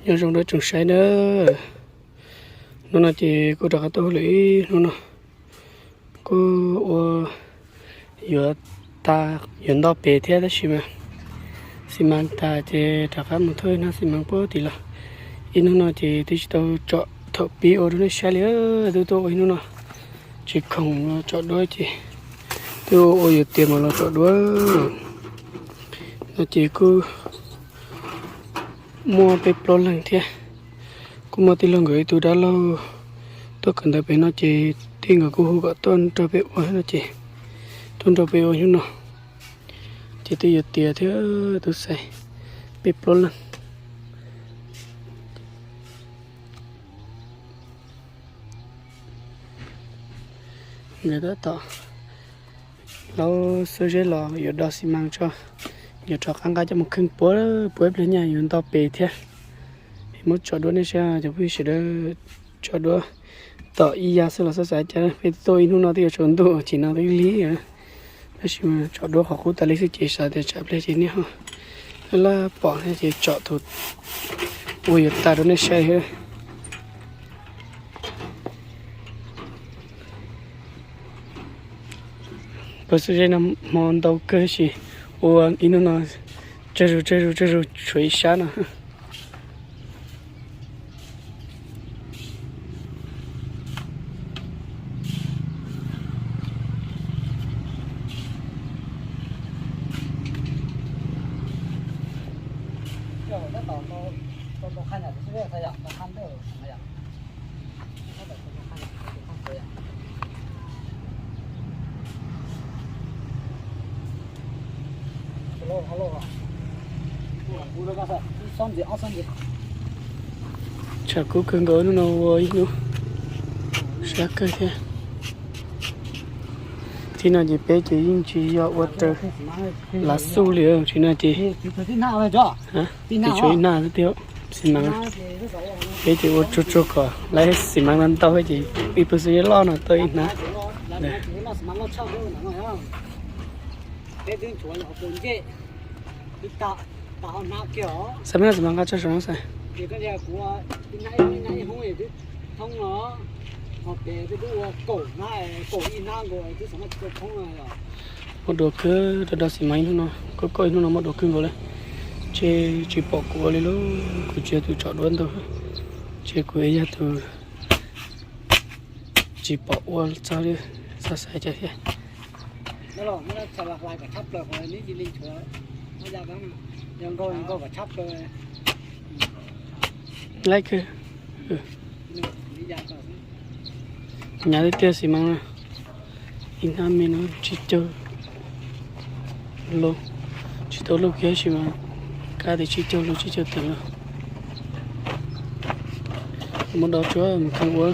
Nyob zoo rau tsoom saib nawb. Hnub no ces kuj rov qab tuaj hauj lwm ib hnub no, kuj ua yuav tas, yuav nto pem thiab tab sis mas xi mas tas ces rov qab mus thauj ib hnab xi mas puag tim los. Ib hnub no ces twb tsis tau tsom thaum pib ua rau nej saib li, twb tuaj ua ib hnub no tsis khoom los tsom duab ces twb ua yuav tiav mas los tsom duab no ces kuj muaj peb plaub leeg thiab. Kuj muaj tij laug nkawd ib tug dab laug tuaj kawm ntawv pem no ces tij nkawd kuj hu kom tuaj nrog peb ua no ces tuaj nrog peb ua hnub no ces twb yuav tiav thiab, tus xaiv peb plaub leeg. Nkawd tab tom hlawv xwb zeb los yuav do xi mas tso, yuav rov qab nqa coj mus kheej puag puag ib pliag nyaj yuav nto pem thiab. Muab tsom duab nej saib cov phooj ywg sawv daws, tsom duab tom ib yam xwb los xav xav cas peb tuaj ib hnub no twb yuav tsaus ntuj, chim no twb lig, tab sis mas tsom duab qhov qub tas li xwb ces xav tias tsam pliag ces nej ho laj pom thiab ces tsom tus uas yuav tas rau nej saib. Pawg xwb zeb no hmo ntau kawg sis ua ib hnub no tsawg zus tsawg zus tsawg zus tshuav ib sab no. Tshav kub kawg nkaus, hnub no ua ib hnub sab kawg thiab. Tib no ces peb ces yeej tsis yog ua raws lav xuj li, tib no ces tsuas ib nag xwb tiag xi mas. Peb ces ua tsuag tsuag kom lawv xi mas ntau ntau ces ib pawg xwb zeb loj no tau ib hnab. Xav mas xi mas nqa tso saum no xav. Muab dua kawg, do do xi mas ib hnub no, koj koj ib hnub no muab dua kawg nkaus li. Ces tsis pom kuv ua li lauj, kuv tsis yog tus tsom duab ntau, ces kuv yog tus tsis pom ua txog li, xav xav cas thiab. Laib kawg. Hnyav tiag tiag xi mas na. Ib hnab me no tsib caug lub, tsis tau lub kiag sis mas kab tias tsib caug lub tsib caug tawm lub. Muab do tsuag mus kheej ua,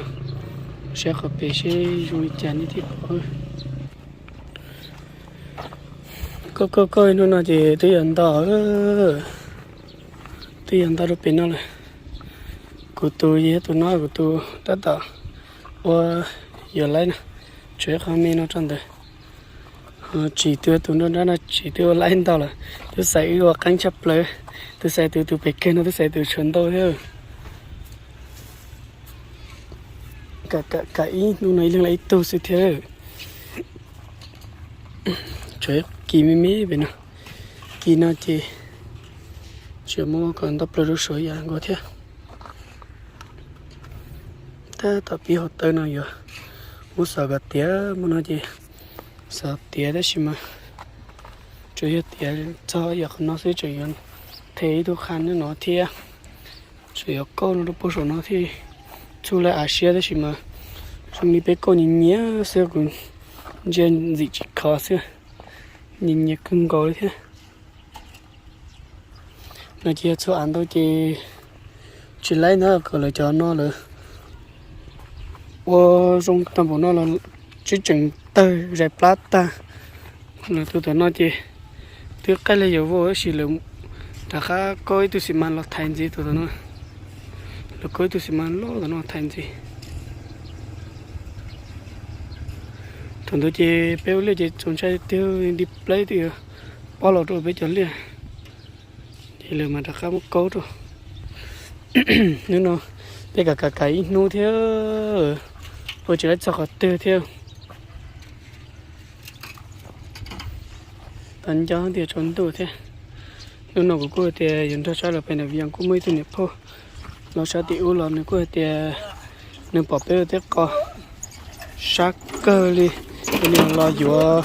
saib qhov pem seb zoo li cas nej thiaj pom. Koj koj koj ib hnub no ces twb yog nto, twb yog nto rau pem no lawm. Kuv tus yog tus no, kuv tus tab tom ua yuav laib no, tshuav ib qho me no rau ntawd. Tsis twb tus nruab nrab no tsis twb ua laib ntau lawm, twb xaiv wb ua qeeb tshaj plaws. Twb xaiv tus tus pem kiag no twb xaiv tus tshuav ntau thiab. Kam ib hnub no ib leeg laib ib tug xwb thiab. Tshuav ib kis me me pem no, kis no ces tseem muab kom ntau plaws rau saum yam nkaus thiab. Tab tom pib hauv taw no yuav muab xov kom tiav, muaj no ces xov tiav tab sis mas tsuas yog tiav txog yam qhov no xwb, tseem yuav the ib tug qha no thiab. Tseem yuav kauj no rau puag saum no thiab, txhua lawv av siab tab sis mas zoo li peb kauj nyias nyias xwb, kuv ntsia ntxim tsis khov xwb, nyias nyias kawg nkaus li thiab. No ces yog txhua av ntau ces tsis laib ntag, kom lawv cov no lawv ua zoo tag npaum no los tsib tseem tawg zais plab tag. Lawv tus tom no ces twb qaij li yuav vau tab sis lawv rov qab kauj ib tug xi mas los thaiv ntxiv tus tom no. Lawv kauj ib tug xi mas loj tom no thaiv ntxiv. Thaum ntawd ces peb ua liaj ces txaus ntshai tiag, di plaub twb yuav pob los rau peb cov liaj. Ces lawv mas rov qab muab kauj rau. Hnub no peb kam kam kam ib hnub thiab, ua tsis laib txog qhov twg thiab. Tau nco tias tsaus ntuj thiab. Hnub no kuv kuj tias yuav nrog sab los pem nram Vias, kuj muaj ib tug niam phauj los sab tim ub los nws kuj hais tias nws pom peb ua tej qos sab kawg li, ces nws los yuav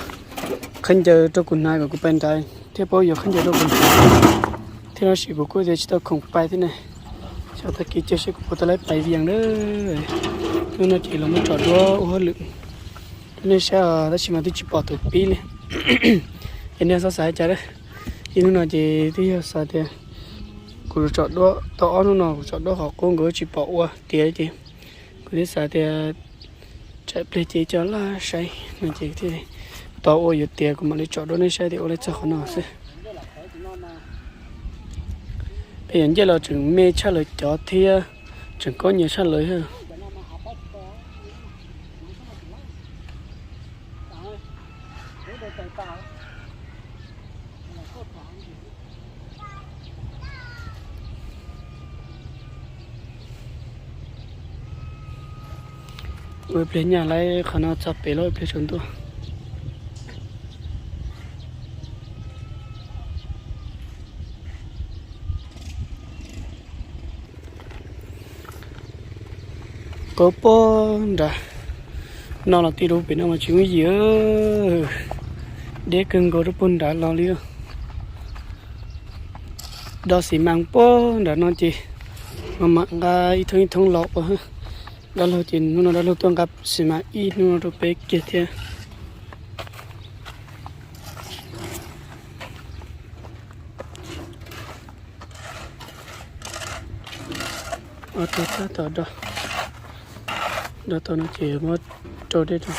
khaub ncaws rau kuv hnav kom kuv pais nrad thiab, paub yuav khaub ncaws rau kuv hnav thiab, tab sis kuv kuj tias tsis tau khoom pais thiab ne. Xyov tag kis cia seb kuv puas tau laib pais Vias na. Hnub no ces los mus tsom duab ua hauj lwm rau nej saib, tab sis mas twb tsis pom tus pib li. Ces nej txhob xav cas, ib hnub no ces twb yog xav tias kuv tsom duab tau ob hnub no kuv tsom duab qhov qub nkawd tsis pom ua tiav ces kuv thiaj xav tias tsam pliag ces coj laj saib no ces thiaj tau ua yuav tiav kuv mam li tsom duab nej saib tias ua li txog qhov no xwb. Peb yuav ncej los tseem me tshaj lawv cov thiab, tseem koob nyias tshaj lawv thiab. Ua pliag nyaj lawm, qhov no txog pem lawm, ua pliag tsaus ntuj. Koj pog nrad no los tij rau pem no mas tsis muaj yim, deb kawg nkaus rau pog nrad los li. Do xi mas pog nrad no ces mas mam nqa ib thoob ib thoob los ua. Dab laug ces hnub no dab laug tuaj nqa xi mas ib hnub no rau peb kiag thiab. Ob tug tab tom do, do tau no ces muab rau dej rau.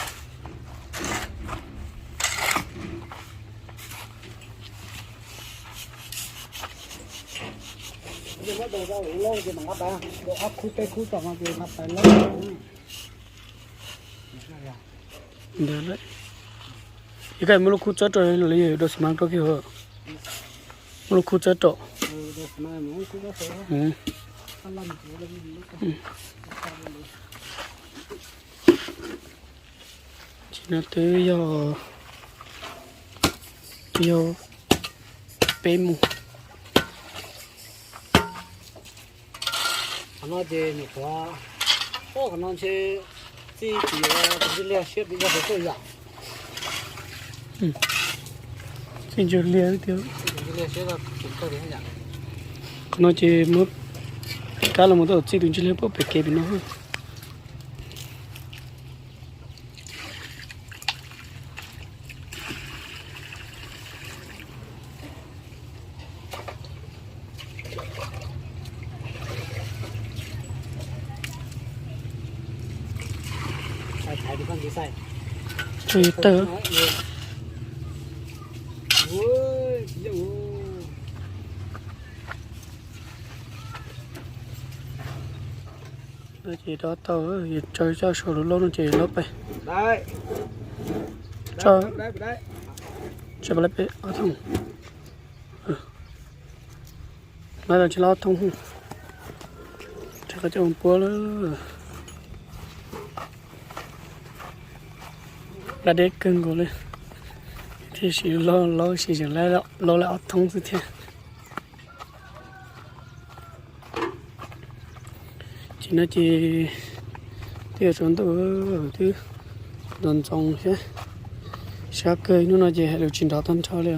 Ntawd lawm. Ib koj muab lub khub txob rau li, do xi mas rau kiag. Muab lub khub txob rau. Tsis no twb yog, yog peb mus. Qhov no ces nyuam qhuav, qhov no ntshe txij tus ntsuj liag siab yog tus tuaj yom. Txij ntsuj liag tiag. Qhov no ces muab kab los mus tau txij tus ntsuj liag pem kev pem no. Tawg. No ces rov tau, yuav tsaws coj saum lub lauj no ces lawv pem. Tso, tso peb ob thooj. Lawv tsis lawv ob thooj. Rov qab coj mus puab lawm. Dab deb kawg nkaus li. Thiaj sim laub laub sim laub laub ob thooj xwb thiab. Ces no ces twb yuav tsaus ntuj, twb ntxoov ntxoo thiab. Sab kawg hnub no ces hais lus tsis nrov tag nrho li.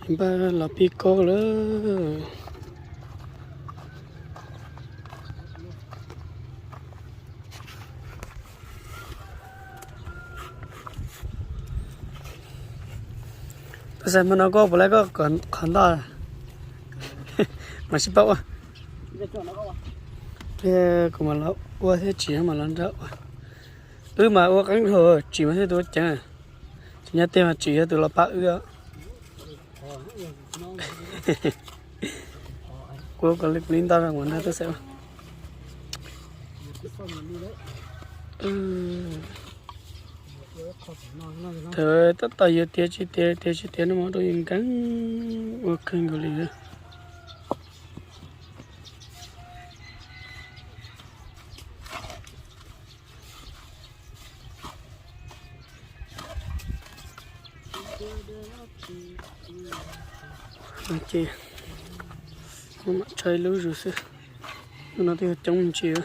Npaj los pib kaub lawm. Tus xav hmo no koj puas laib koj qhov ntoj? Mas sib pab ua. Pliag kuv mam los ua thiab tsis mas los nrog ua. Wb mas ua qeeb dhau, tsis mas thiaj tus ua ceev. Tsis nyob tej mas tsis yog tus los pab wb. Kuv kom li kuv li ntawd ua nrog tus xav ua. Thaum tab tom yuav tiav tsis tiav tiav tsis tiav no mas rau yus nkees ua kawg nkaus li. Ces mam tshaib lub zus xwb, lub no twb yog coob ntsis.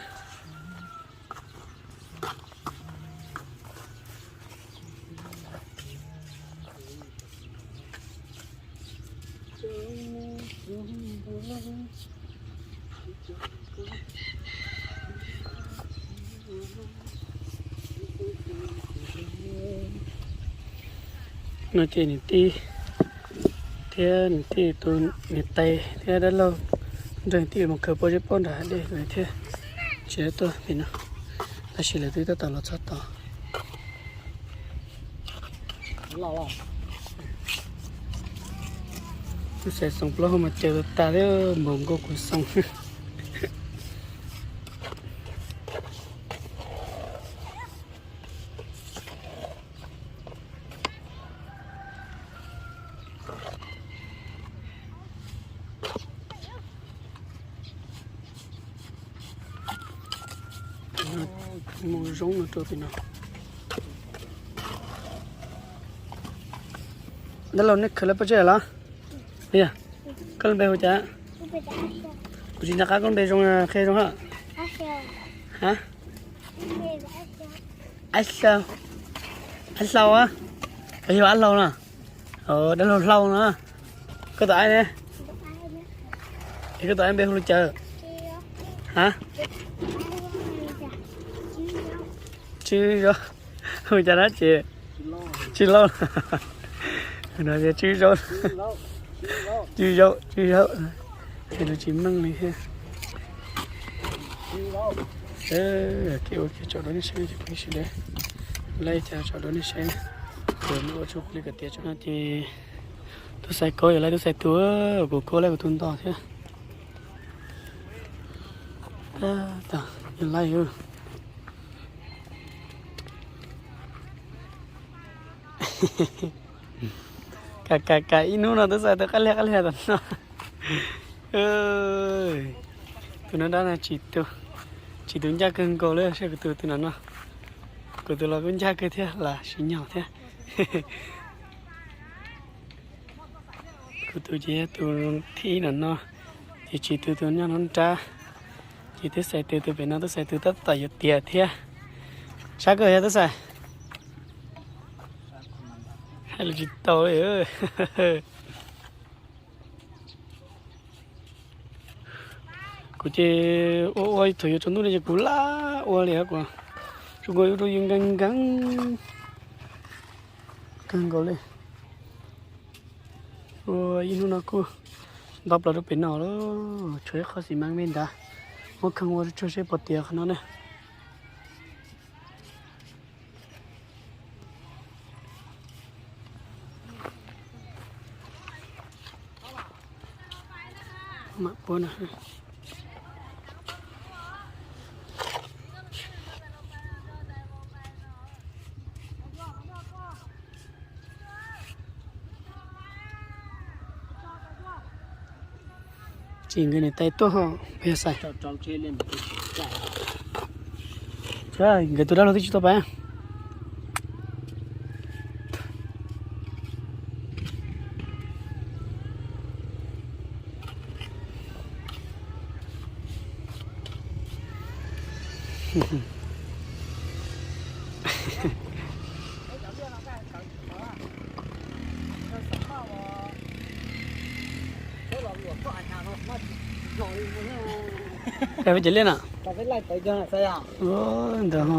No ces niam tij thiab niam tij tus niam tais thiab dab laug nrog niam tij mus khaws pob zeb pob nram hav dej lawm thiab, tsis tuaj pem no, tab sis lawv twb tab tom los txog tod. Tus xaiv xoom plaub hau mas caws tas thiab npaum nkaus kuv xoom. Mus zoo no rau tim no. Dab laug, nej khaws lawv pob zeb los? Koj lub npe hu cas? Kuv tsis nco qab koj lub npe zoo, qhia zoo hab. Ab Hlau. Ab Hlau a? Yog Ab Hlau no. Dab laug Hlau no. Koj tus aib ne? Es koj tus aib npe hu li cas? Ha? Tswb Zaub. Hu cas dab tsi? Tswb Lauj. No tias Tswb Zaub. Tswb Zaub, Tswb Zaub. Ces lawv tsis meej li thiab. Kev ua kiag tso rau nej saib ces peb sawv daws laij cas tso rau nej saib. Kuv ua tsuj li kom tiav tso no ces tub xaiv kaub yuav laij tub xaiv tus, kuv kaub laij kuv tus nto thiab. Tab tom yuav laij. Kam kam kam ib hnub no tub xaiv tus qab liag qab liag tom no. Tus no dab no tsis tu, tsis tu ncaj kawg nkaus li saib kuv tus tus no no. Kuv tus los kuj ncaj kawg thiab, lam siv nyog thiab. Kuv tus ces yog tus thib ib no no, ces tsis tu tus nyob no nrab, ces tub xaiv tus tus pem no tub xaiv tus tab tom yuav tiav thiab. Sab kawg yog tub xaiv. Hais lus tsis tau li. Kuv ces ua ua thaum yuav tsaus ntuj no ces kuv laj ua li kuv, tsuas nkaus yuav rau yus nkees nkees kawg nkaus li. Ua ib hnub no kuj nto plaws rau pem no lawm, tshuav ib qho xis mas me ntawd, muab kheej ua tsuag seb puas tiav qhov no ne. Tsis nkawd niam tais tuaj ho peb xaiv. Nkawd tus dab laug twb tsis tau pab. Peb ces liaj na. Ntawd ho.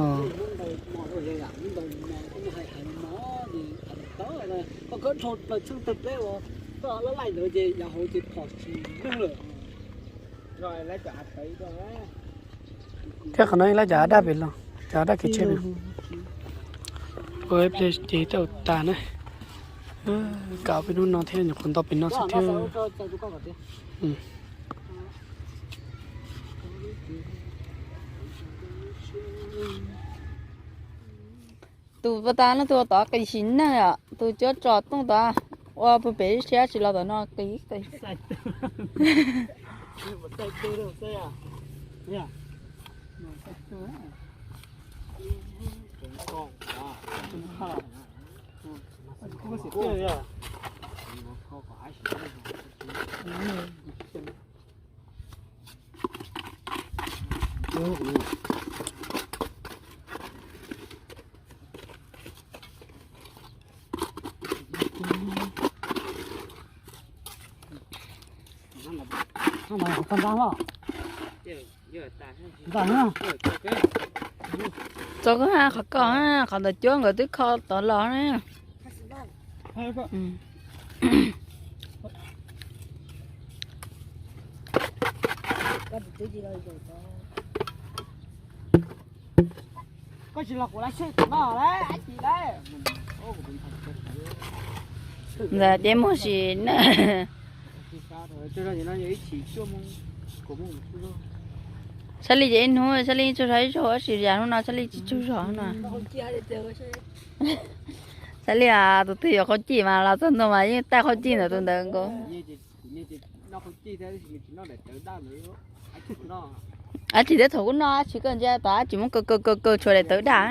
Thiab qhov no ib lab cov daj pem los, cov daj kev tshiab no. Ua ib pliag ces tau tas na. Kam peb hnub no thiab nyuam qhuav nto pem no xwb thiab. Tus pas tas no tus tod qis sim neej os, tus cuab tso tooj tod ua pem ib siab tsis los tom no qis qis. Txo koj qhov ko, qhov ntawd cuab nkawd twb kho tod los na. Ntawd ces muaj sim neej. Sab Li ces ib hnub Sab Li tsaug zog ib zaug, tab sis yam hnub no Sab Li tsis tsaug zog no. Sab Li tus twg yuav qhov cim mas los txog ntua mas yeej taij qhov cim ntawm tus ntawd nkaus. Ab tsis thiab thaum kuv noj ab tsis koj ntsia tod ab tsis muab kaw kaw kaw kaw tshuav daim tawv daj.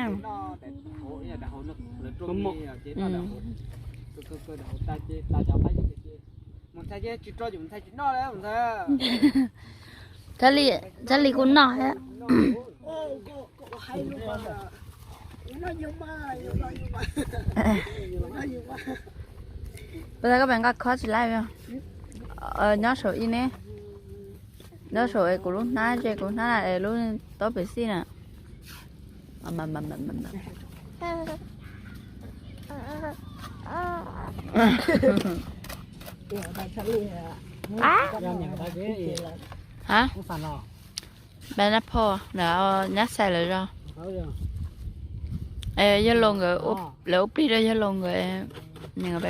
Sab Li, Sab Li kuj noj thiab. Ua cas koj pem nqa khob tsis laib? Nyob saum ib ne, nyob saum es kuv lub hnab, ces kuv hnab es lub taub pem xij na. Ha, pineapple ntawd nyab xais lawm zog. Yawg laus nkawd, lawv ua plig rau yawg laus nkawd.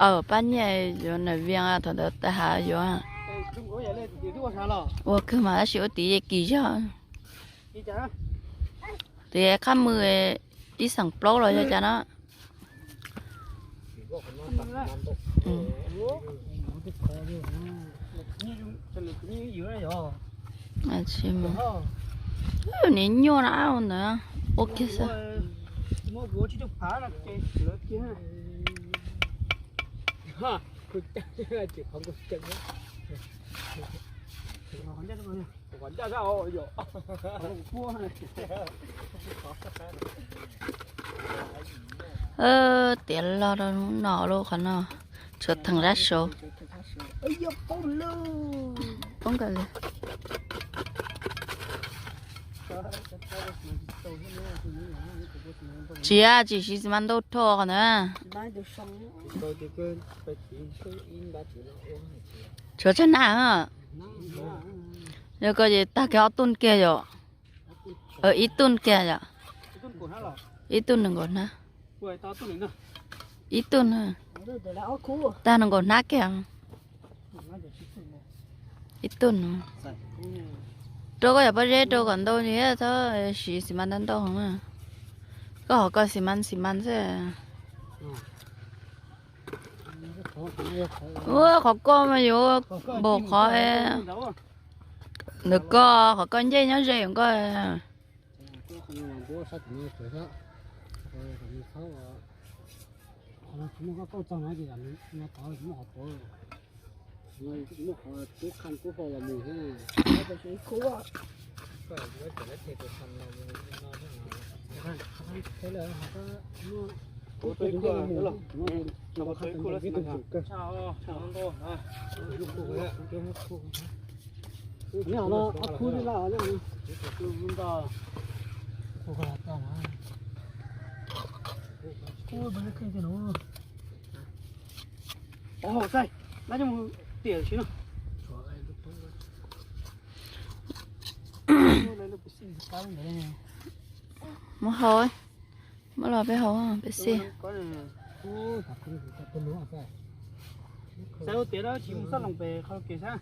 Aw, pab nyiaj yuav nam vias thaum ntawd tab has yuav. Ua kawg mas tab sis ua tim yej kis zog. Tim qhab mws ib xeem plaub los yog cas na. Niag nyuaj na ntawd. Ua kiag xwb. Tiav log rau hnub no lauj, qhov no tshuav theem zab saud. Poob nkaus li. Tsis, tsis siv xis mas ntau dhau qhov ntawd. Tshuav tsawg nab? Yog ko ces tag kiag ob tug kiag yom. Ib tug kiag yom. Ib tug nees nkaum hnab. Ib tug na. Tag nees nkaum hnab kiag. Ib tug no. Rau koj yog pob zeb rau kom ntau thiab txhob siv xis mas ntau ntau heev na. Koj hov ko xis mas xis mas xwb. Ua qhov ko mas yuav npaum qhov ntawm ko, qhov ko ncej nyob ze nkoj. Ua, saib, nab coj mus tiam si no. Muab hau, muab los peb hau peb xij. Saib ua tiav dab tsi mus xab loos pem qhov kev sab.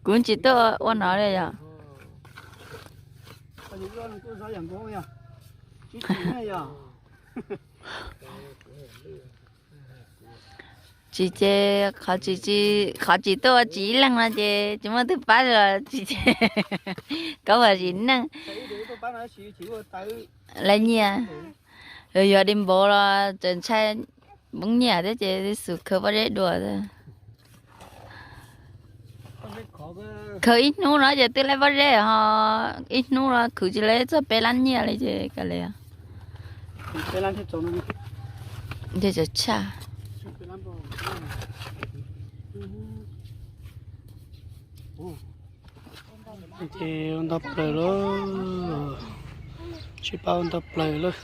Kuv tsis tuaj ua no li yog. Tsis ces qhov tsis, qhov tsis tuaj ua tsis ib leeg no ces tsis muaj twg pab los tsis ces koj ua tsis neej. Lawv nyiaj, yog di npaum los tseem ntshai poob nyiaj thiab ces xub khaws pob zeb dua. Khaws ib hnub no ces twb laib pob zeb ho, ib hnub no khwv tsis laib txog peb lab nyiaj li ces kav liam. Thiaj tsav tshaj. Ces ua ntau plaws lawm, tsis pab ua ntau plaws lawm.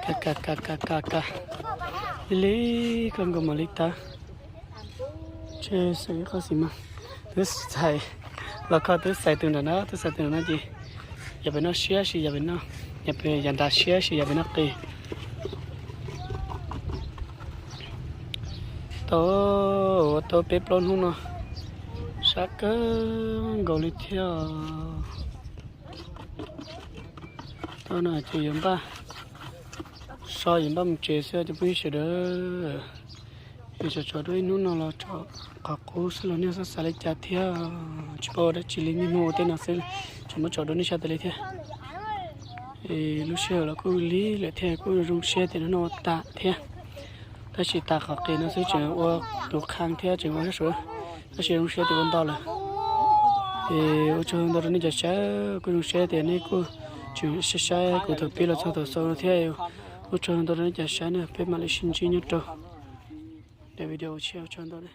Ka ka ka ka ka ka, ib li koj nkaus mam li tag. Ntshe xaws ib qho xis mas, twb xaws, los kho twb xaws tus nram no, twb xaws tus nram no ces yog pem no siab sis yog pem no, yog pem yav nrad siab sis yog pem no qis. Tau, ua tau peb plaub hnub no, sab kawg nkaus li thiab. Tau no ces yuav npaj, so yuav npaj mus tsev xwb cov phooj ywg sawv daws. Es tso tso dua ib hnub no los tso qhov qub xwb los nej xav xav li cas thiab, tsis paub ua dab tsi li, niaj hnub ua tej no xwb, tsis muab tso dua nej sab tas li thiab. Es lub sij hawm los kuj lig lawm thiab, kuj zoo siab tias hnub no ua tag thiab. Tab sis tas qhov qis no xwb tseem ua tus qhang thiab tseem ua sab suav, tab sis zoo siab tias ua ntau lawm. Es ua tsaug ntau rau nej cov saib, kuj zoo siab tias nej kuj tseem saib saib kuv thaum pib los txog thaum xaus no thiab. Ua tsaug ntau rau nej cov saib na, peb mam li sib ntsib nyob rau daim video tshiab, ua tsaug ntau na.